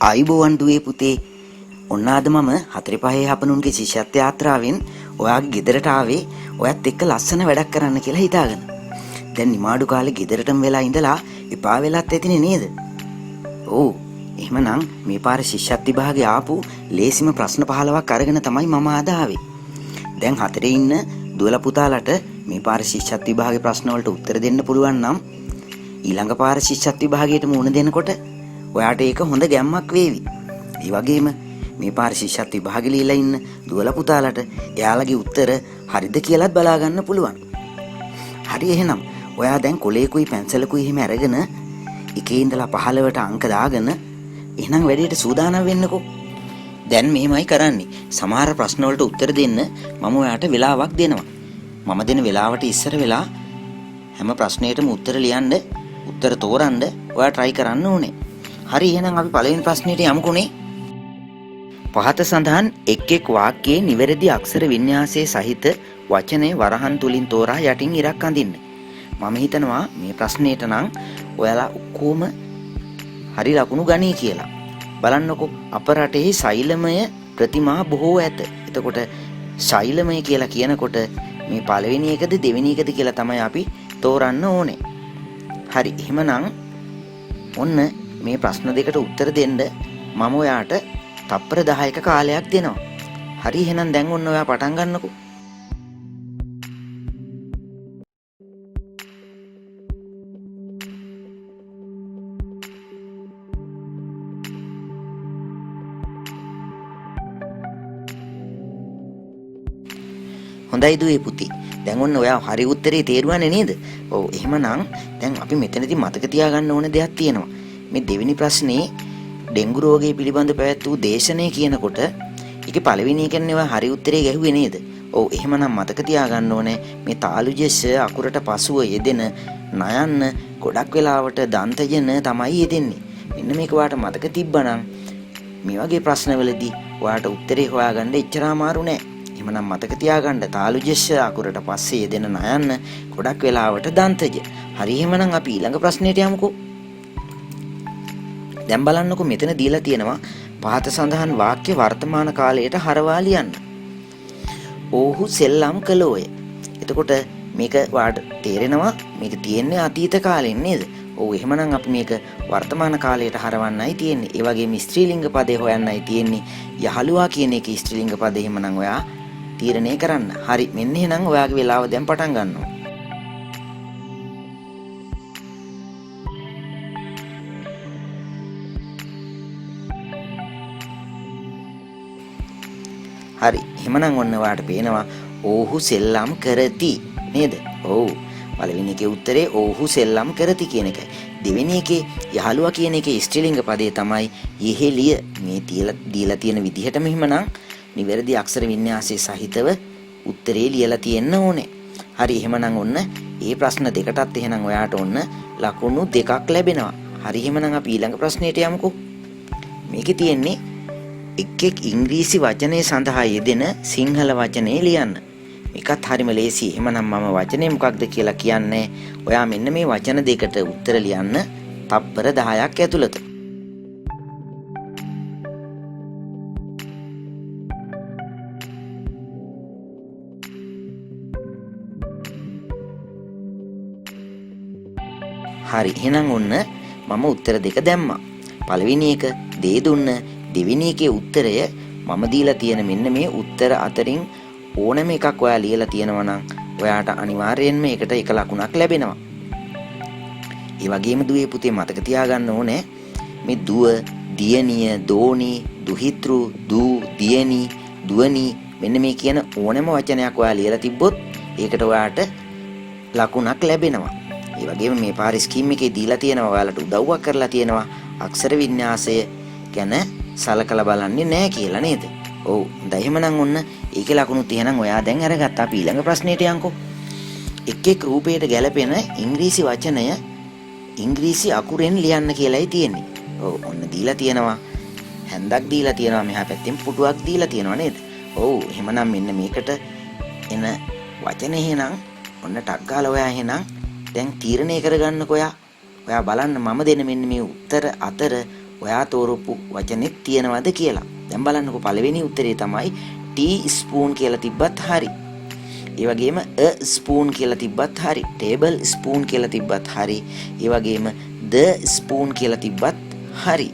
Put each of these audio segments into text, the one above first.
ආයුබෝවන් දුවේ පුතේ. ඔන්න අද මම 4 5 හපනුන්ගේ ශිෂ්‍යත්ව යාත්‍රාවෙන් ඔයාගේ ගෙදරට ආවේ ඔයත් එක්ක ලස්සන වැඩක් කරන්න කියලා හිතාගෙන. දැන් නිමාඩු කාලේ ගෙදරටම වෙලා ඉඳලා එපා වෙලත් ඇතිනේ නේද? ඔව්. එහෙමනම් මේ පාර ශිෂ්‍යත්ව විභාගේ ආපු ලේසිම ප්‍රශ්න 15ක් අරගෙන තමයි මම අද ආවේ. දැන් හතරේ ඉන්න දුවලා පුතාලට මේ පාර ශිෂ්‍යත්ව විභාගේ ප්‍රශ්න වලට උත්තර දෙන්න පුළුවන් නම් ඊළඟ පාර ශිෂ්‍යත්ව විභාගයට මුහුණ දෙනකොට ඔයාට ඒක හොඳ ගැම්මක් වේවි. ඒ වගේම මේ පාර ශිෂ්‍යත්ව විභාගෙ ලියලා ඉන්න දුවලා පුතාලට එයාලගේ උත්තර හරිද කියලාත් බලා ගන්න පුළුවන්. හරි එහෙනම් ඔයා දැන් කොලේකුයි පැන්සලකුයි එහෙම අරගෙන එකේ ඉඳලා 15ට අංක දාගෙන එහෙනම් වැඩේට සූදානම් වෙන්නකෝ. දැන් මෙහෙමයි කරන්නේ. සමහර ප්‍රශ්න වලට උත්තර දෙන්න මම ඔයාට වෙලාවක් දෙනවා. මම දෙන වෙලාවට ඉස්සර වෙලා හැම ප්‍රශ්නයකටම උත්තර ලියන්න, උත්තර තෝරන්න ඔයා try කරන්න ඕනේ. හරි එහෙනම් අපි පළවෙනි ප්‍රශ්නෙට යමුකෝනේ. පහත සඳහන් එක් එක් වාක්‍යයේ නිවැරදි අක්ෂර වින්‍යාසයේ සහිත වචනය වරහන් තුලින් තෝරා යටින් ඉරක් අඳින්න. මම හිතනවා මේ ප්‍රශ්නෙට නම් ඔයාලා ඔක්කොම හරි ලකුණු ගනී කියලා. බලන්නකෝ අප රටෙහි ශෛලමය ප්‍රතිමා බොහෝ ඇත. එතකොට ශෛලමය කියලා කියනකොට මේ පළවෙනි එකද දෙවෙනි එකද කියලා තමයි අපි තෝරන්න ඕනේ. හරි එහෙමනම් ඔන්න මේ ප්‍රශ්න දෙකට උත්තර දෙන්න මම ඔයාට තප්පර 10ක කාලයක් දෙනවා. හරි එහෙනම් දැන් ඔන්න ඔයා පටන් ගන්නකෝ. හොඳයි දුවේ පුතේ. දැන් ඔන්න ඔයා හරි උත්තරේ තේරුවානේ නේද? ඔව් එහෙමනම් දැන් අපි මෙතනදී මතක තියාගන්න ඕන දෙයක් තියෙනවා. මේ දෙවෙනි ප්‍රශ්නේ ඩෙන්ගු රෝගය පිළිබඳ පැවැත් වූ දේශනය කියනකොට ඒකේ පළවෙනි එකනේ ඔයා හරි උත්තරේ ගැහුවේ නේද? ඔව් එහෙමනම් මතක තියාගන්න ඕනේ මේ තාලුජ ෂ අකුරට පසුව යෙදෙන නයන්න ගොඩක් වෙලාවට දන්තජන තමයි යෙදෙන්නේ. මෙන්න මේක ඔයාට මතක තිබ්බනම් මේ වගේ ප්‍රශ්නවලදී ඔයාට උත්තරේ හොයාගන්න එච්චර අමාරු නෑ. එහෙමනම් මතක තියාගන්න තාලුජ ෂ අකුරට පස්සේ යෙදෙන නයන්න ගොඩක් වෙලාවට දන්තජ. හරි එහෙමනම් අපි ඊළඟ ප්‍රශ්නෙට යමුකෝ. දැන් බලන්නකෝ මෙතන දීලා තියෙනවා පහත සඳහන් වාක්‍ය වර්තමාන කාලයට හරවා ලියන්න. ඔහු සෙල්ලම් කළෝය. එතකොට මේක වාට තේරෙනවා මේක තියෙන්නේ අතීත කාලෙන් නේද? ඔව් එහෙමනම් අපි මේක වර්තමාන කාලයට හරවන්නයි තියෙන්නේ. ඒ වගේම ස්ත්‍රීලිංග පදේ හොයන්නයි තියෙන්නේ. යහළුවා කියන එකේ ස්ත්‍රීලිංග පදේ එහෙමනම් ඔයා තීරණය කරන්න. හරි මෙන්න එහෙනම් ඔයාගේ වෙලාව දැන් පටන් ගන්නවා. හරි එහෙමනම් ඔන්න ඔයාට පේනවා ඔහු සෙල්ලම් කරති නේද? ඔව් පළවෙනි එකේ උත්තරේ ඔහු සෙල්ලම් කරති කියන එකයි. දෙවෙනි එකේ යහළුවා කියන එකේ ස්ත්‍රීලිංග පදේ තමයි යෙහෙලිය. මේ දීලා තියෙන විදිහටම එහෙමනම් නිවැරදි අක්ෂර වින්‍යාසයේ සහිතව උත්තරේ ලියලා තියෙන්න ඕනේ. හරි එහෙමනම් ඔන්න මේ ප්‍රශ්න දෙකටත් එහෙනම් ඔයාට ඔන්න ලකුණු දෙකක් ලැබෙනවා. හරි එහෙමනම් අපි ඊළඟ ප්‍රශ්නෙට යමුකෝ. මේකේ තියෙන්නේ එක් එක් ඉංග්‍රීසි වචනය සඳහා යෙදෙන සිංහල වචනේ ලියන්න. මේකත් හරිම ලේසි. එහෙමනම් මම වචනේ මොකක්ද කියලා කියන්නේ. ඔයා මෙන්න මේ වචන දෙකට උත්තර ලියන්න තප්පර 10ක් ඇතුළත. හරි එහෙනම් ඔන්න මම උත්තර දෙක දැම්මා. පළවෙනි එක දේ දුන්න, දෙවෙනි එකේ උත්තරය මම දීලා තියෙන මෙන්න මේ උත්තර අතරින් ඕනෑම එකක් ඔයා ලියලා තියෙනවා නම් ඔයාට අනිවාර්යයෙන්ම ඒකට එක ලකුණක් ලැබෙනවා. ඒ වගේම දුවේ පුතේ මතක තියාගන්න ඕනේ මේ දුව, දියණිය, දෝණි, දුහිතෘ, දූ, දියණි, දුවනි මෙන්න මේ කියන ඕනෑම වචනයක් ඔයා ලියලා තිබ්බොත් ඒකට ඔයාට ලකුණක් ලැබෙනවා. ඒ වගේම මේ පාර ස්කීම් එකේ දීලා තියෙනවා ඔයාලට උදව්වක් කරලා තියෙනවා අක්ෂර වින්‍යාසය ගැන සලකලා බලන්නේ නෑ කියලා නේද? ඔව්. හොඳයි එහෙමනම් ඔන්න ඒකේ ලකුණුත් එහෙනම් ඔයා දැන් අරගත්තා. අපි ඊළඟ ප්‍රශ්නෙට යන්කෝ. එක් එක් රූපයට ගැලපෙන ඉංග්‍රීසි වචනය ඉංග්‍රීසි අකුරෙන් ලියන්න කියලායි තියෙන්නේ. ඔව් ඔන්න දීලා තියෙනවා. හැන්දක් දීලා තියෙනවා මෙහා පැත්තෙන් පුටුවක් දීලා තියෙනවා නේද? ඔව් එහෙමනම් මෙන්න මේකට එන වචනේ එහෙනම් ඔන්න ටක් ගාලා ඔයා එහෙනම් දැන් තීරණය කරගන්නකෝ ඔයා. ඔයා බලන්න මම දෙන මෙන්න මේ උත්තර අතර ඔයා තෝරපු වචනෙත් තියෙනවද කියලා. දැන් බලන්නකෝ පළවෙනි උත්තරේ තමයි ටී ස්පූන් කියලා තිබ්බත් හරි. ඒ වගේම a spoon කියලා තිබ්බත් හරි. ටේබල් ස්පූන් කියලා තිබ්බත් හරි. ඒ වගේම the spoon කියලා තිබ්බත් හරි.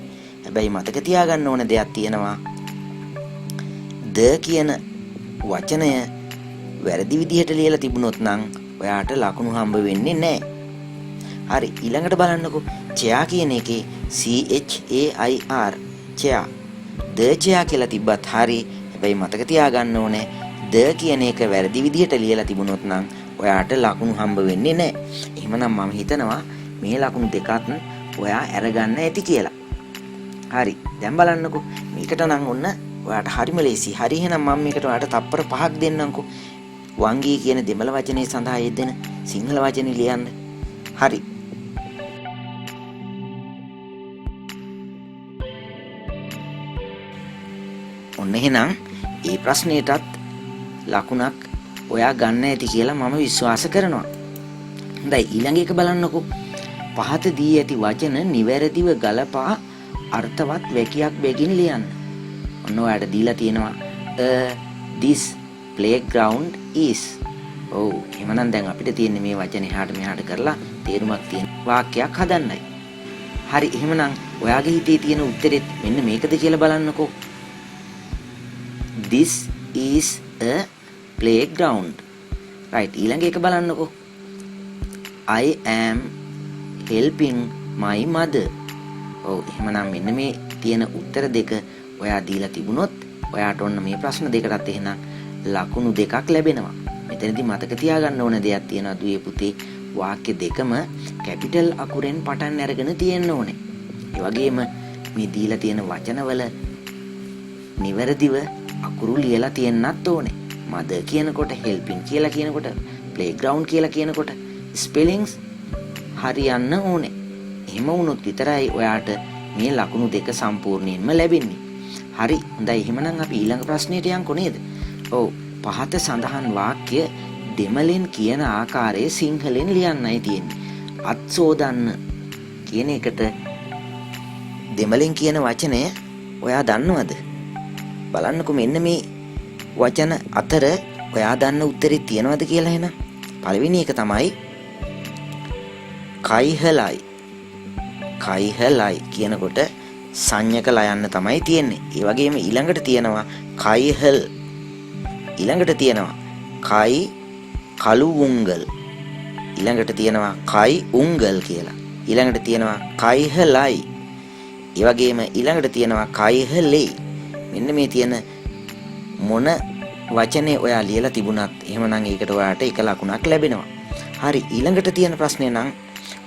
හැබැයි මතක තියාගන්න ඕන දෙයක් තියෙනවා. the කියන වචනය වැරදි විදිහට ලියලා තිබුණොත් නම් ඔයාට ලකුණු හම්බ වෙන්නේ නැහැ. හරි, ඊළඟට බලන්නකෝ චෙයා කියන එකේ C H A I R chair, the chair කියලා තිබ්බත් හරි. හැබැයි මතක තියාගන්න ඕනේ the කියන එක වැරදි විදිහට ලියලා තිබුණොත් නම් ඔයාට ලකුණු හම්බ වෙන්නේ නැහැ. එහෙමනම් මම හිතනවා මේ ලකුණු දෙකත් ඔයා අරගන්න ඇති කියලා. හරි, දැන් බලන්නකෝ මේකට නම් ඔන්න ඔයාට හරිම ලේසි. හරි, එහෙනම් මම මේකට ඔයාට තප්පර 5ක් දෙන්නම්කෝ. වංගී කියන දෙමළ වචනේ සඳහා යෙදෙන සිංහල වචනේ ලියන්න. හරි. ඔන්න එහෙනම් ඒ ප්‍රශ්නයටත් ලකුණක් ඔයා ගන්න ඇති කියලා මම විශ්වාස කරනවා. හොඳයි, ඊළඟ එක බලන්නකෝ. පහත දී ඇති වචන නිවැරදිව ගලපා අර්ථවත් වැකියක් බැගින් ලියන්න. ඔන්න ඔයාට දීලා තියෙනවා this playground is. ඔව්, එහෙමනම් දැන් අපිට තියෙන්නේ මේ වචන එහාට මෙහාට කරලා තේරුමක් තියෙන වාක්‍යයක් හදන්නයි. හරි, එහෙමනම් ඔයාගේ හිතේ තියෙන උත්තරෙත් මෙන්න මේකද කියලා බලන්නකෝ. This is a playground. Right, ඊළඟ එක බලන්නකෝ. I am helping my mother. ඔව්, එහෙමනම් මෙන්න මේ තියෙන උත්තර දෙක ඔයා දීලා තිබුණොත් ඔයාට ඔන්න මේ ප්‍රශ්න දෙකටත් එහෙනම් ලකුණු දෙකක් ලැබෙනවා. මෙතනදී මතක තියාගන්න ඕන දෙයක් තියෙනවා දුවේ පුතේ, වාක්‍ය දෙකම කැපිටල් අකුරෙන් පටන් අරගෙන තියෙන්න ඕනේ. ඒ වගේම මේ දීලා තියෙන වචනවල නිවැරදිව අකුරු ලියලා තියෙන්නත් ඕනේ. මදර් කියනකොට, හෙල්පින් කියලා කියනකොට, ප්ලේග්‍රවුන්ඩ් කියලා කියනකොට ස්පෙලිංස් හරියන්න ඕනේ. එහෙම වුණොත් විතරයි ඔයාට මේ ලකුණු දෙක සම්පූර්ණයෙන්ම ලැබෙන්නේ. හරි, හොඳයි, එහෙමනම් අපි ඊළඟ ප්‍රශ්නෙට යන්කෝ නේද? ඔව්, පහත සඳහන් වාක්‍ය දෙමළෙන් කියන ආකාරයේ සිංහලෙන් ලියන්නයි තියෙන්නේ. අත් සෝදන්න කියන එකට දෙමළෙන් කියන වචනය ඔයා දන්නවද? බලන්නකෝ මෙන්න මේ වචන අතර ඔයා දන්න උත්තරේ තියෙනවද කියලා එහෙනම්. පළවෙනි එක තමයි කයිහලයි. කයිහලයි කියනකොට සංඥක ලයන්න තමයි තියෙන්නේ. ඒ වගේම ඊළඟට තියෙනවා කයිහල්. ඊළඟට තියෙනවා කයි කළු උංගල්. ඊළඟට තියෙනවා කයි උංගල් කියලා. ඊළඟට තියෙනවා කයිහලයි. ඒ වගේම ඊළඟට තියෙනවා කයිහලේ. මෙන්න මේ තියෙන මොන වචනේ ඔයා ලියලා තිබුණත් එහෙමනම් ඒකට ඔයාට එක ලකුණක් ලැබෙනවා. හරි, ඊළඟට තියෙන ප්‍රශ්නේ නම්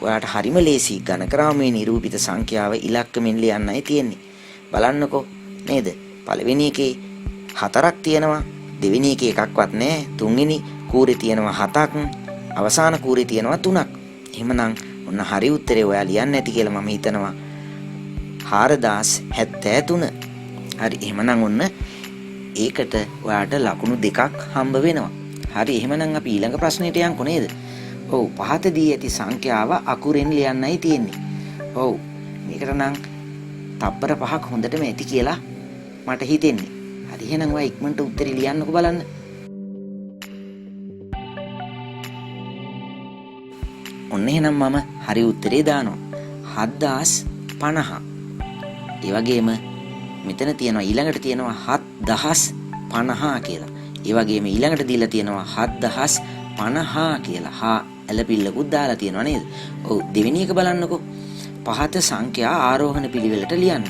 ඔයාට හරිම ලේසි. ගණකරාමයේ නිරූපිත සංඛ්‍යාව ඉලක්කමින් ලියන්නයි තියෙන්නේ. බලන්නකෝ නේද? පළවෙනි එකේ 4ක් තියෙනවා, දෙවෙනි එකේ එකක්වත් නෑ, තුන්වෙනි කූරේ තියෙනවා 7ක්, අවසාන කූරේ තියෙනවා 3ක්. එහෙමනම් ඔන්න හරි උත්තරේ ඔයා ලියන්න ඇති කියලා මම හිතනවා. 4073. හරි, එහෙමනම් ඔන්න ඒකට ඔයාට ලකුණු දෙකක් හම්බ වෙනවා. හරි, එහෙමනම් අපි ඊළඟ ප්‍රශ්නෙට යන්කෝ නේද? ඔව්, පහත දී ඇති සංඛ්‍යාව අකුරෙන් ලියන්නයි තියෙන්නේ. ඔව්, මේකට නම් තප්පර 5ක් හොඳටම ඇති කියලා මට හිතෙන්නේ. හරි, එහෙනම් ඔයා ඉක්මනට උත්තරේ ලියන්නකෝ බලන්න. ඔන්න එහෙනම් මම හරි උත්තරේ දානවා. 7050. ඒ වගේම මෙතන තියෙනවා ඊළඟට තියෙනවා 7050 කියලා. ඒ වගේම ඊළඟට දීලා තියෙනවා 7050 කියලා. හා ඇලපිල්ලකුත් දාලා තියෙනවා නේද? ඔව්, දෙවෙනි එක බලන්නකෝ. පහත සංඛ්‍යා ආරෝහණ පිළිවෙලට ලියන්න.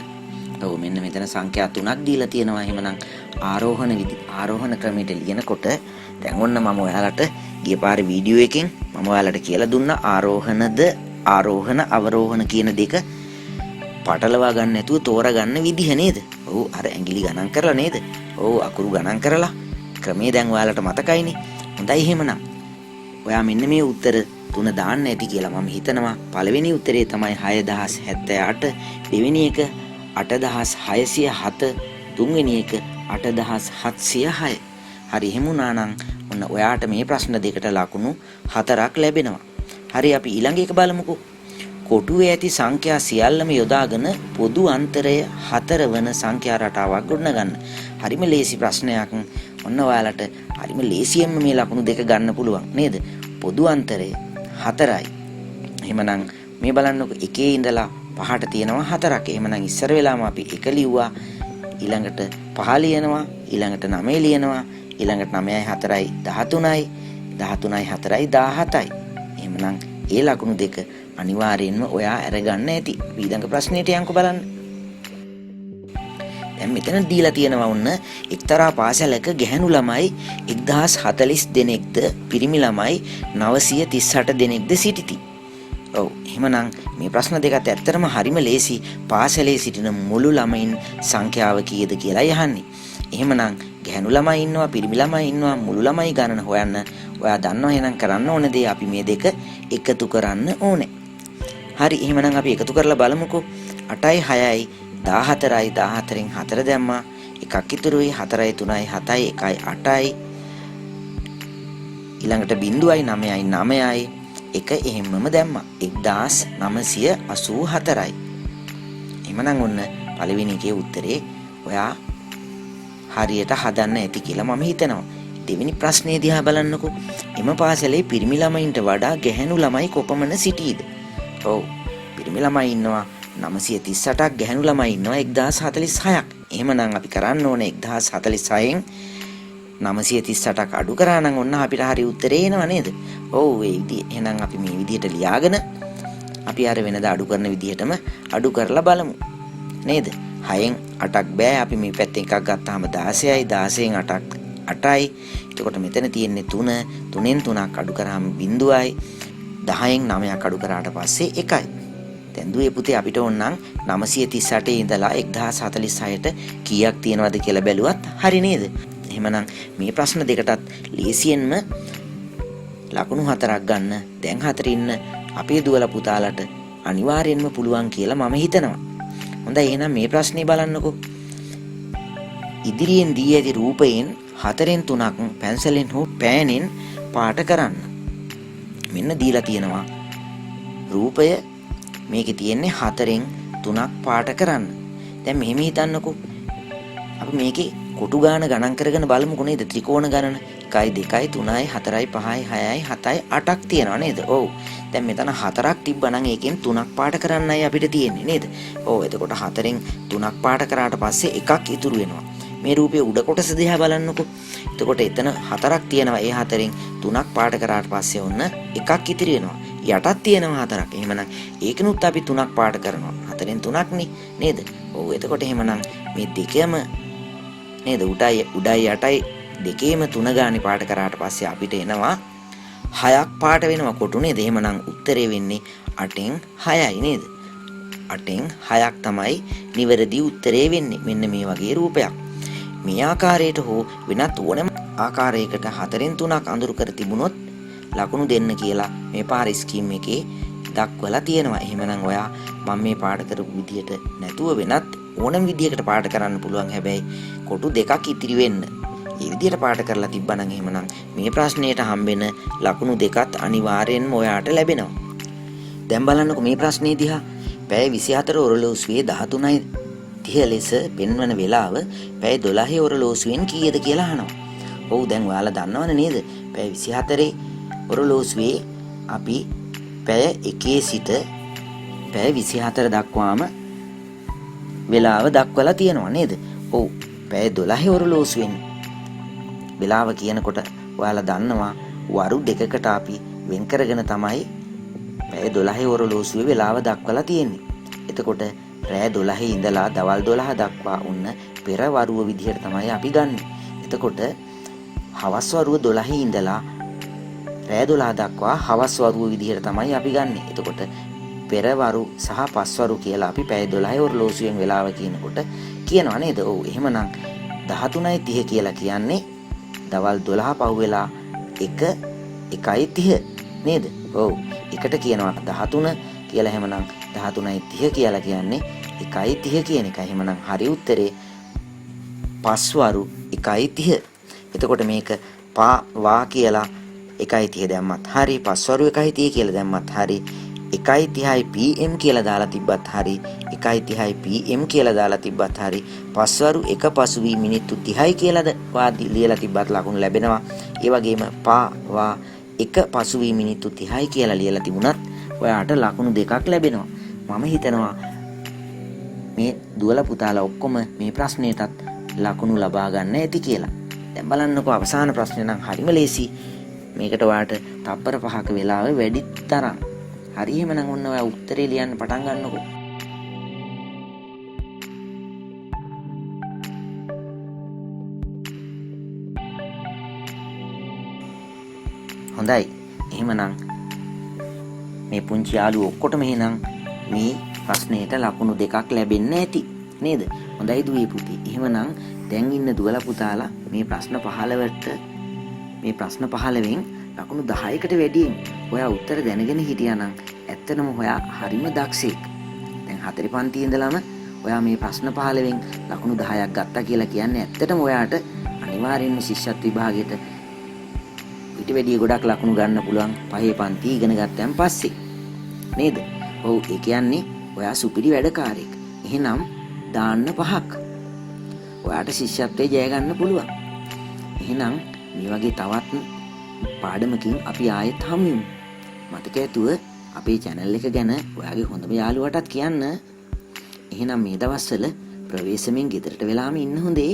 ඔව්, මෙන්න මෙතන සංඛ්‍යා තුනක් දීලා තියෙනවා. එහෙමනම් ආරෝහණ ක්‍රමයට ලියනකොට දැන් ඔන්න මම ඔයාලට ගිය පාරේ වීඩියෝ එකෙන් මම ඔයාලට කියලා දුන්නා ආරෝහණද ආරෝහණ අවරෝහණ කියන දෙක පටලවා ගන්න නැතුව තෝරගන්න විදිහ නේද? ඔව්, අර ඇඟිලි ගණන් කරලා නේද? ඔව්, අකුරු ගණන් කරලා ක්‍රමේ දැන් ඔයාලට මතකයිනේ. හොඳයි, එහෙමනම් ඔයා මෙන්න මේ උත්තර තුන දාන්න ඇති කියලා මම හිතනවා. පළවෙනි උත්තරේ තමයි 6078, දෙවෙනි එක 8607, තුන්වෙනි එක 8706. හරි, එහෙම වුණා නම් ඔන්න ඔයාට මේ ප්‍රශ්න දෙකට ලකුණු 4ක් ලැබෙනවා. හරි, අපි ඊළඟ එක බලමුකෝ. කොටුවේ ඇති සංඛ්‍යා සියල්ලම යොදාගෙන පොදු අන්තරය 4 වන සංඛ්‍යා රටාවක් ගොඩනගන්න. හරිම ලේසි ප්‍රශ්නයක්. ඔන්න ඔයාලට හරිම ලේසියෙන්ම මේ ලකුණු දෙක ගන්න පුළුවන් නේද? පොදු අන්තරය 4යි. එහෙමනම් මේ බලන්නකො එකේ ඉඳලා පහට තියෙනවා 4ක්. එහෙමනම් ඉස්සර වෙලාම අපි 1 ලිව්වා. ඊළඟට 5 ලියනවා. ඊළඟට 9 ලියනවා. ඊළඟට 9යි 4යි 13යි. 13යි 4යි 17යි. එහෙමනම් ඒ ලකුණු දෙක අනිවාර්යෙන්ම ඔයා අරගන්න ඇති. ඊළඟ ප්‍රශ්නෙට යන්කෝ බලන්න. දැන් මෙතන දීලා තියෙනවා ඔන්න එක්තරා පාසලක ගැහැණු ළමයි 1040 දෙනෙක්ද පිරිමි ළමයි 938 දෙනෙක්ද සිටිති. ඔව්, එහෙමනම් මේ ප්‍රශ්න දෙකත් ඇත්තටම හරිම ලේසි. පාසලේ සිටින මුළු ළමයින් සංඛ්‍යාව කීයද කියලා අහන්නේ. එහෙමනම් ගැහැණු ළමයි ඉන්නවා, පිරිමි ළමයි ඉන්නවා, මුළු ළමයි ගණන හොයන්න ඔයා දන්නවා. එහෙනම් කරන්න ඕන දේ අපි මේ දෙක එකතු කරන්න ඕනේ. හරි, එහෙමනම් අපි එකතු කරලා බලමුකෝ. 8යි 6යි 14යි 14න් 4 දැම්මා. එකක් ඉතුරුයි. 4යි 3යි 7යි 1යි 8යි. ඊළඟට 0යි 9යි 9යි 1 එහෙම්මම දැම්මා. 1984යි. එහෙමනම් ඔන්න පළවෙනි එකේ උත්තරේ ඔයා හරියට හදන්න ඇති කියලා මම හිතනවා. දෙවෙනි ප්‍රශ්නේ දිහා බලන්නකෝ. එම පාසලේ පිරිමි ළමයින්ට වඩා ගැහැණු ළමයි කොපමණ සිටීද? ඔව්, පිරිමි ළමයි ඉන්නවා 938ක්, ගැහැණු ළමයි ඉන්නවා 1046ක්. එහෙමනම් අපි කරන්න ඕනේ 1046න් 938ක් අඩු කරා නම් ඔන්න අපිට හරි උත්තරේ එනවා නේද? ඔව්, ඒ විදිහ. එහෙනම් අපි මේ විදිහට ලියාගෙන අපි අර වෙනදා අඩු කරන විදිහටම අඩු කරලා බලමු. නේද? 6න් 8ක් බෑ. අපි මේ පැත්තෙන් එකක් ගත්තාම 16යි, 16න් 8ක් 8යි. එතකොට මෙතන තියෙන්නේ 3, 3න් 3ක් අඩු කරාම 0යි. 10න් 9ක් අඩු කරාට පස්සේ 1යි. දැන් දුවේ පුතේ අපිට ඕනනම් 938 ඉඳලා 1046ට කීයක් තියෙනවද කියලා බැලුවත් හරි නේද? එහෙමනම් මේ ප්‍රශ්න දෙකටත් ලේසියෙන්ම ලකුණු 4ක් ගන්න දැන් හතර ඉන්න අපේ දුවලා පුතාලට අනිවාර්යෙන්ම පුළුවන් කියලා මම හිතනවා. හොඳයි, එහෙනම් මේ ප්‍රශ්නේ බලන්නකෝ. ඉදිරියෙන් දී ඇති රූපයෙන් 4න් 3ක් පැන්සලෙන් හෝ පෑනෙන් පාට කරන්න. මෙන්න දීලා තියෙනවා රූපය. මේකේ තියෙන්නේ 4න් 3ක් පාට කරන්න. දැන් මෙහෙම හිතන්නකෝ. අපි මේකේ කොටු ගාන ගණන් කරගෙන බලමුකෝ නේද? ත්‍රිකෝණ ගණන 1යි 2යි 3යි 4යි 5යි 6යි 7යි 8ක් තියෙනවා නේද? ඔව්. දැන් මෙතන 4ක් තිබ්බනම් ඒකෙන් 3ක් පාට කරන්නයි අපිට තියෙන්නේ නේද? ඔව්, එතකොට 4න් 3ක් පාට කරාට පස්සේ එකක් ඉතුරු වෙනවා. මේ රූපයේ උඩ කොටස දිහා බලන්නකෝ. එතකොට එතන 4ක් තියෙනවා. ඒ 4න් 3ක් පාට කරාට පස්සේ ඔන්න එකක් ඉතිරි වෙනවා. යටත් තියෙනවා 4ක්. එහෙමනම් ඒකනුත් අපි 3ක් පාට කරනවා. 4න් 3ක් නේද? ඔව්, එතකොට එහෙමනම් මේ දෙකම නේද, උඩයි උඩයි යටයි දෙකේම 3 ගානේ පාට කරාට පස්සේ අපිට එනවා 6ක් පාට වෙනවා කොටු නේද? එහෙමනම් උත්තරේ වෙන්නේ 8න් 6යි නේද? 8න් 6ක් තමයි නිවැරදි උත්තරේ වෙන්නේ. මෙන්න මේ වගේ රූපයක්. මේ ආකාරයට හෝ වෙනත් ඕනෑම ආකාරයකට 4න් 3ක් අඳුරු කර තිබුණොත් ලකුණු දෙන්න කියලා මේ පාර ස්කීම් එකේ දක්වලා තියෙනවා. එහෙමනම් ඔයා මම මේ පාඩ කරපු විදියට නැතුව වෙනත් ඕනම විදියකට පාඩ කරන්න පුළුවන්. හැබැයි කොටු දෙකක් ඉතිරි වෙන්න. ඒ විදියට පාඩ කරලා තිබ්බනම් එහෙමනම් මේ ප්‍රශ්නයට හම්බෙන ලකුණු දෙකත් අනිවාර්යෙන්ම ඔයාට ලැබෙනවා. දැන් බලන්නකෝ මේ ප්‍රශ්නේ දිහා. පැය 24 ඔරලෝසුවේ 13:30 ලෙස පෙන්වන වෙලාව පැය 12 ඔරලෝසුවෙන් කීයද කියලා අහනවා. ඔව්, දැන් ඔයාලා දන්නවනේ නේද? පැය 24 ඔරලෝසුවේ අපි පැය 1 සිට පැය 24 දක්වාම වෙලාව දක්වලා තියෙනවා නේද? ඔව්, පැය 12 ඔරලෝසුවෙන් වෙලාව කියනකොට ඔයාලා දන්නවා වරු දෙකකට අපි වෙන් කරගෙන තමයි පැය 12 ඔරලෝසුවේ වෙලාව දක්වලා තියෙන්නේ. එතකොට රෑ 12 ඉඳලා දවල් 12 දක්වා උන්න පෙර වරුව විදිහට තමයි අපි ගන්නෙ. එතකොට හවස් වරුව 12 ඉඳලා රෑ 12 දක්වා හවස් වරුව විදිහට තමයි අපි ගන්නෙ. එතකොට පෙරවරු සහ පස්වරු කියලා අපි පැය 12 ඔරලෝසුවෙන් වෙලාව කියනකොට කියනවා නේද? ඔව්, එහෙමනම් 13:30 කියලා කියන්නේ දවල් 12 පහුවෙලා 1 1:30 නේද? ඔව්, එකට කියනවා 13 කියලා. එහෙමනම් 13:30 කියලා කියන්නේ 1:30 කියන එක. එහෙමනම් හරි උත්තරේ පස්වරු 1:30. එතකොට මේක පා වා කියලා 1:30 දැම්මත් හරි, පස්වරු 1:30 කියලා දැම්මත් හරි, 1:30 PM කියලා දාලා තිබ්බත් හරි, 1:30 PM කියලා දාලා තිබ්බත් හරි, පස්වරු 1 පසු වී මිනිත්තු 30යි කියලාද ඔයා ලියලා තිබ්බත් ලකුණු ලැබෙනවා. ඒ වගේම පා වා 1 පසු වී මිනිත්තු 30යි කියලා ලියලා තිබුණත් ඔයාට ලකුණු දෙකක් ලැබෙනවා. මම හිතනවා මේ දුවලා පුතාලා ඔක්කොම මේ ප්‍රශ්නයටත් ලකුණු ලබා ගන්න ඇති කියලා. දැන් බලන්නකෝ අවසාන ප්‍රශ්නේ නම් හරිම ලේසි. මේකට ඔයාට තප්පර 5ක වෙලාව වැඩි තරම්. හරි, එහෙමනම් ඔන්න ඔයා උත්තරේ ලියන්න පටන් ගන්නකෝ. හොඳයි. එහෙමනම් මේ පුංචි යාළුවෝ ඔක්කොටම එහෙනම් මේ ප්‍රශ්නයට ලකුණු දෙකක් ලැබෙන්න ඇති නේද? හොඳයි දුවේ පුතේ. එහෙමනම් දැන් ඉන්න දුවලා පුතාලා මේ ප්‍රශ්න 15ට, මේ ප්‍රශ්න 15න් ලකුණු 10කට වැඩියෙන් ඔයා උත්තර දැනගෙන හිටියා නම් ඇත්තටම ඔයා හරිම දක්ෂයෙක්. දැන් 4 පන්තියේ ඉඳලම ඔයා මේ ප්‍රශ්න 15න් ලකුණු 10ක් ගත්තා කියලා කියන්නේ ඇත්තටම ඔයාට අනිවාර්යෙන්ම ශිෂ්‍යත්ව විභාගයට ඊට වැඩිය ගොඩක් ලකුණු ගන්න පුළුවන් 5 පන්ති ඉගෙන ගත්තයන් පස්සේ. නේද? ඔව්, ඒ කියන්නේ ඔයා සුපිරි වැඩකාරයෙක්. එහෙනම් දාන්න 5ක්. ඔයාට ශිෂ්‍යත්වයේ ජය ගන්න පුළුවන්. එහෙනම් මේ වගේ තවත් පාඩමකින් අපි ආයෙත් හමු වෙමු. මතක ඇතුව අපේ channel එක ගැන ඔයාගේ හොඳම යාළුවාටත් කියන්න. එහෙනම් මේ දවස්වල ප්‍රවේශමෙන් ගෙදරට වෙලාම ඉන්න හොඳේ.